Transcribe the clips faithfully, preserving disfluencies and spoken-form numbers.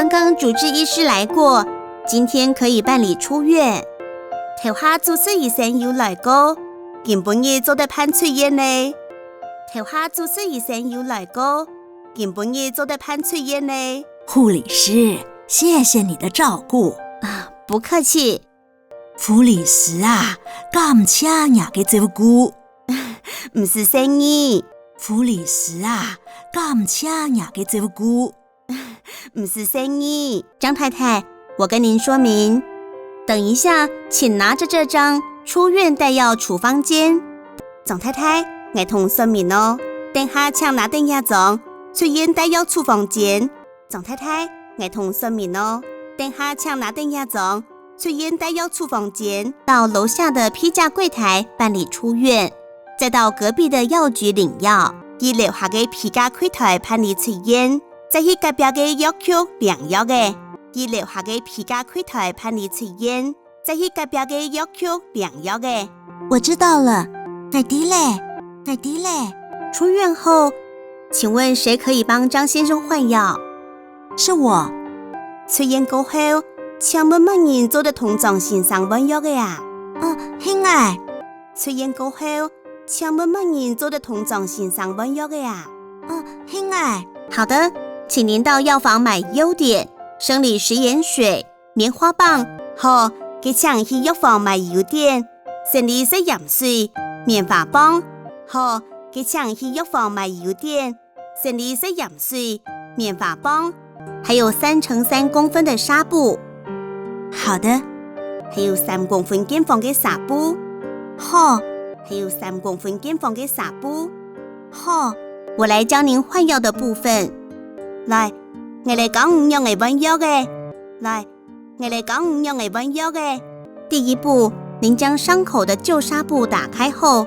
剛剛主治醫師來過，今天可以辦理出院。頭下主治醫生有來過，今晡日做得辦出院了。頭下主治醫生有來過，今晡日做得辦出院了。護理師，謝謝你的照顧。啊，不客氣。 護理師啊，感謝若个照顧。毋使細義。護理師啊，感謝若个照顧。毋使細義。張太太，我跟您說明，等一下，請拿著這張出院帶藥處方箋。張太太，𠊎同你說明哦，等下請拿等這張出院帶藥處方箋。 張太太，𠊎同你說明哦，等下請拿等這張出院帶藥處方箋，到樓下的批價櫃台辦理出院，再到隔壁的藥局領藥，去樓下个批價櫃台辦理出院，再去隔壁个藥局領藥仔，去樓下个批價櫃台辦理出院， 再去隔壁个藥局領藥仔。我知道了，𠊎知了，𠊎知了。出院後，請問誰可以幫張先生換藥？是我。出院過後，請問麼人做得同張先生換藥仔啊？嗯，係𠊎。出院過後，請問麼人做得同張先生換藥仔啊？嗯，係𠊎。好的，請您到藥房買優碘、生理食鹽水、 棉花棒。好，該請去藥房買優碘、生理食鹽水、棉花棒。好，該請去藥房買優瘪、生理食鹽水、棉花棒，還有三乘三公分的紗布。好的。還有三公分見方个紗布。好。還有三公分見方个紗布。好。我來教您換藥的部分。來，𠊎來教你仰仔換藥仔。來， 𠊎來教你仰仔換藥仔。第一步，您將傷口的舊紗布打開後，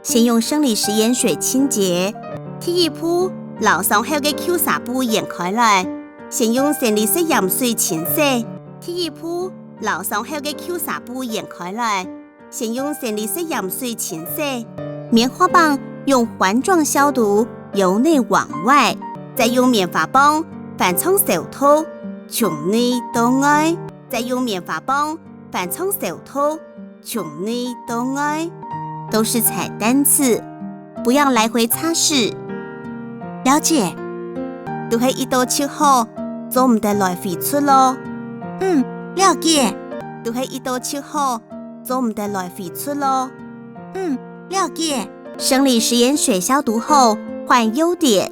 先用生理食鹽水清潔。第一步，摎傷口个舊紗布掀開來，先用生理食鹽水清洗。第一步，摎傷口个舊紗布掀開來， 先用生理食鹽水清洗。棉花棒用環狀消毒，由內往外，再用棉花棒翻創消毒，從內到外，再用棉花棒翻創消毒，從內到外。都是採單次，不要來回擦拭。了解。都係一到就好，做毋得來回捽囉。嗯，了解。都係一到就好， 做毋得來回捽囉。嗯，了解。生理食鹽水消毒後，換優碘，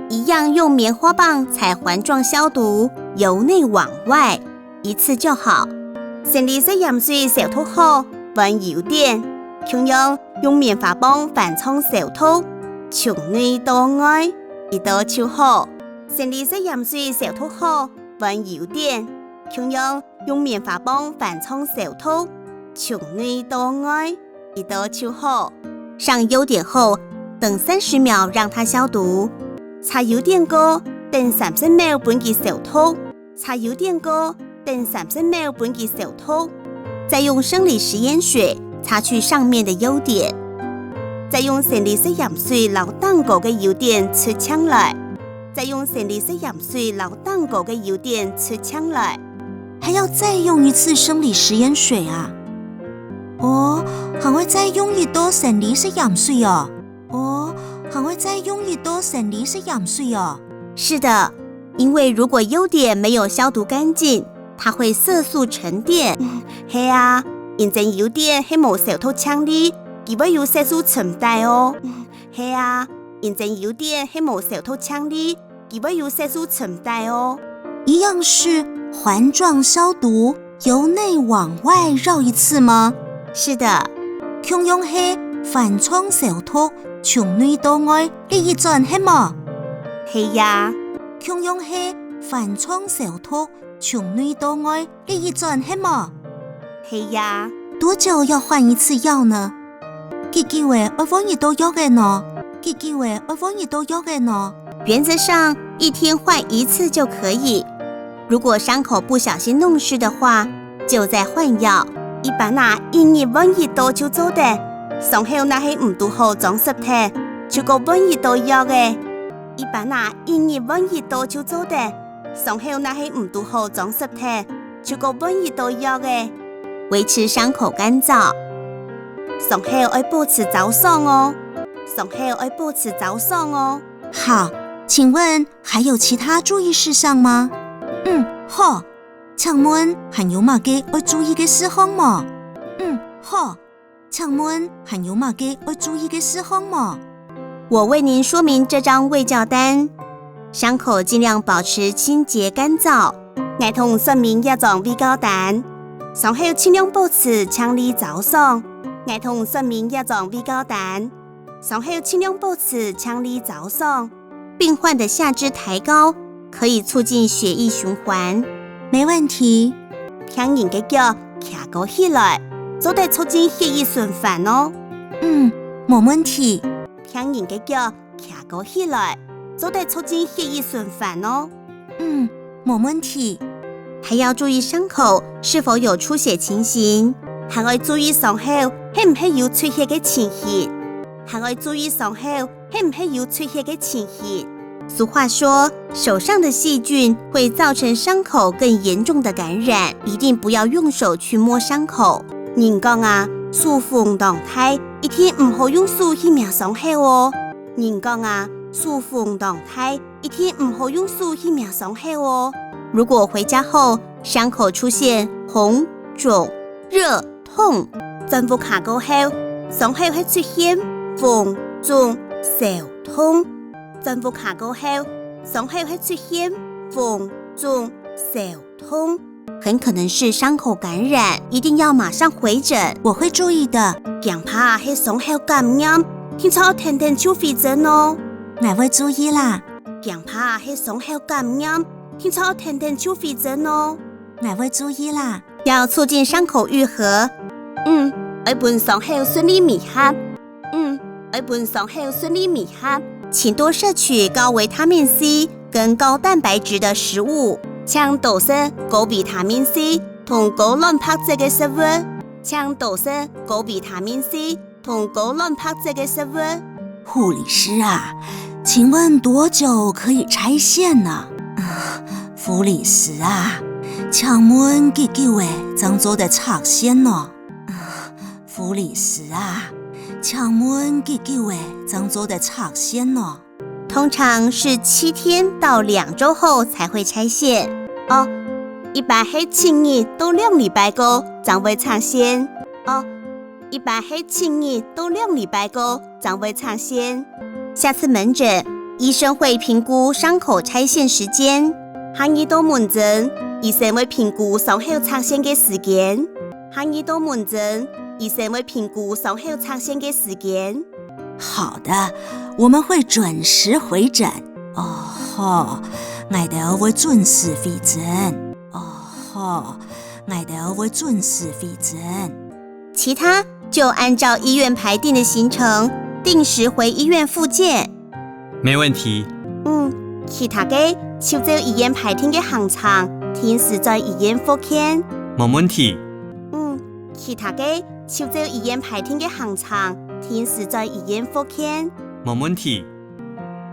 一樣用棉花棒採環狀消毒，由內往外，一次就好。生理食鹽水消毒後，換優碘，共樣用棉花棒翻創消毒，從內到外，一到就好。生理食鹽水消毒後，換優碘，共樣 用棉花棒翻創消毒，從內到外，一到就好。上優碘後，等三十秒讓它消毒。擦優碘過，等三十秒分佢消毒。擦優碘過，等三十秒分佢消毒。再用生理食鹽水擦去上面的優碘。再用生理食鹽水摎頂高个優碘捽淨來。再用生理食鹽水摎頂高个優碘捽淨來。 還要再用一次生理食鹽水啊？哦，還會再用一到生理食鹽水哦。哦，還會再用一到生理食鹽水哦。是的，因為如果優碘沒有消毒乾淨，它會色素沉澱。係啊，因為優碘係無消毒淨俐，佢會有色素沉底哦。係啊，因為優碘係無消毒淨俐， 佢會有色素沉底哦。一樣是環狀消毒，由內往外繞一次嗎？是的。共樣係環狀消毒，從內到外，這一轉係無？係啊。共樣係環狀消毒，從內到外，這一轉係無？係啊。多久要換一次藥呢？幾久仔愛換一到藥仔呢？幾久仔愛換一到藥仔呢？原則上，一天換一次就可以。如果傷口不小心弄濕的話，就再換藥。一般啊，一日換一到就做得。傷口若係毋堵好裝濕忒，就過換一到藥仔。一般啊，一日換一到就做得。傷口若係毋堵好裝塞忒，就過換一到藥仔。維持傷口乾燥。傷口愛保持燥爽哦。傷口愛保持燥爽哦。好，請問還有其他注意事項嗎？嗯，好。請問還有麼个愛注意个事項無？嗯，好。 請問還有麼个愛注意个事項無？我為您說明這張衛教單。傷口盡量保持清潔乾燥。𠊎同說明這張衛教單。傷口盡量保持淨俐燥爽。𠊎同說明這張衛教單。傷口盡量保持淨俐燥爽。 病患的下肢抬高，可以促進血液循環。沒問題。病人个腳擎高起來，做得促進血液循環哦。嗯，無問題。病人个腳擎高起來，做得促進血液循環哦。嗯，無問題。還要注意傷口是否有出血情形。還愛注意傷口係毋係有出血个情形。還愛注意傷口 係毋係有出血个情形。俗話說，手上的細菌會造成傷口更嚴重的感染，一定不要用手去摸傷口。人講啊，手風當大，一定毋好用手去摸傷口哦。人講啊，手風當大，一定毋好用手去摸傷口哦。如果回家後傷口出現紅、腫、 熱、痛。轉屋下過後，傷口係出現紅、腫、燒、痛。轉屋下過後，傷口係出現紅、腫、燒、痛。很可能是傷口感染，一定要馬上回診。我會注意的。驚怕係傷口感染，定著定定就回診哦。𠊎會注意啦。驚怕係傷口感染，定著定定就回診哦。𠊎會注意啦。 要促進傷口愈合。嗯，愛分傷口順利美合。嗯，愛分傷口順利美合。請多攝取高維他命C跟高蛋白質的食物。請多食高維他命C同高卵白質个食物。請多食高維他命C同高卵白質个食物。護理師啊，請問多久可以拆線呢？啊，護理師啊，請問幾久仔正做得拆線呢？啊，護理師啊，請問幾久仔正做得拆線呢？通常是七天到兩週後才會拆線。哦，一般係七日到兩禮拜過正會拆線。哦， 一般係七日到兩禮拜過正會拆線。下次門診，醫生會評估傷口拆線時間。下二到門診，醫生會評估傷口拆線个時間。下二到門診，醫生會評估傷口拆線个時間。好的，我們會準時回診。哦吼，𠊎兜會準時回診。哦吼，𠊎兜會準時回診。 其他就按照醫院排定的行程，定時回醫院復健。沒問題。嗯，其他个就照醫院排定个行程，定時轉醫院復健。無問題。嗯，其他个就照醫院排定个行程，定時轉醫院復健。無問題。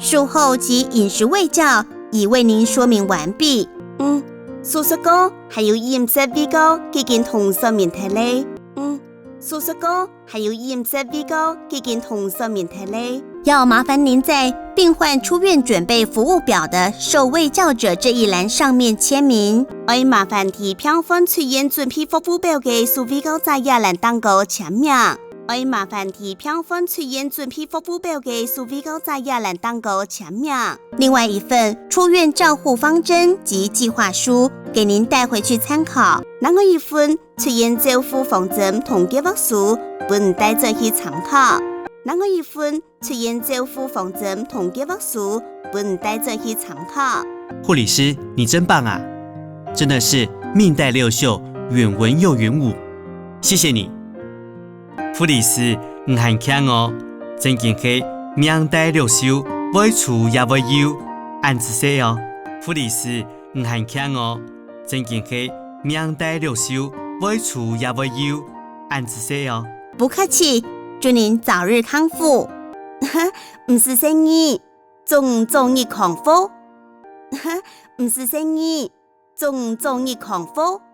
術後及飲食衛教已為您說明完畢。嗯，手術過還有飲食衛教已經同說明忒了。嗯，手術過還有飲食衛教已經同說明忒了。要麻煩您在病患出院準備服務表的受衛教者這一欄上面簽名。愛麻煩在病患出院準備服務表个受衛教者這欄頂高簽名。 愛麻煩在病患出院準備服務表个受衛教者這欄頂高簽名。另外一份出院照護方針及計劃書給您帶回去參考。另外一份出院照護方針同計劃書分你帶轉去參考。另外一份出院照護方針同計劃書分你帶轉去參考。護理師，你真棒啊！真的是命帶六秀，遠聞又遠舞。謝謝你。 護理師，你還慶哦，真經係命帶六秀，會粗也會幼，恁仔細哦。護理師，你還慶哦，真經係命帶六秀，會粗也會幼，恁仔細哦。不客氣，祝您早日康復。毋使細義，祝你早日康復。毋使細義，祝你早日康復。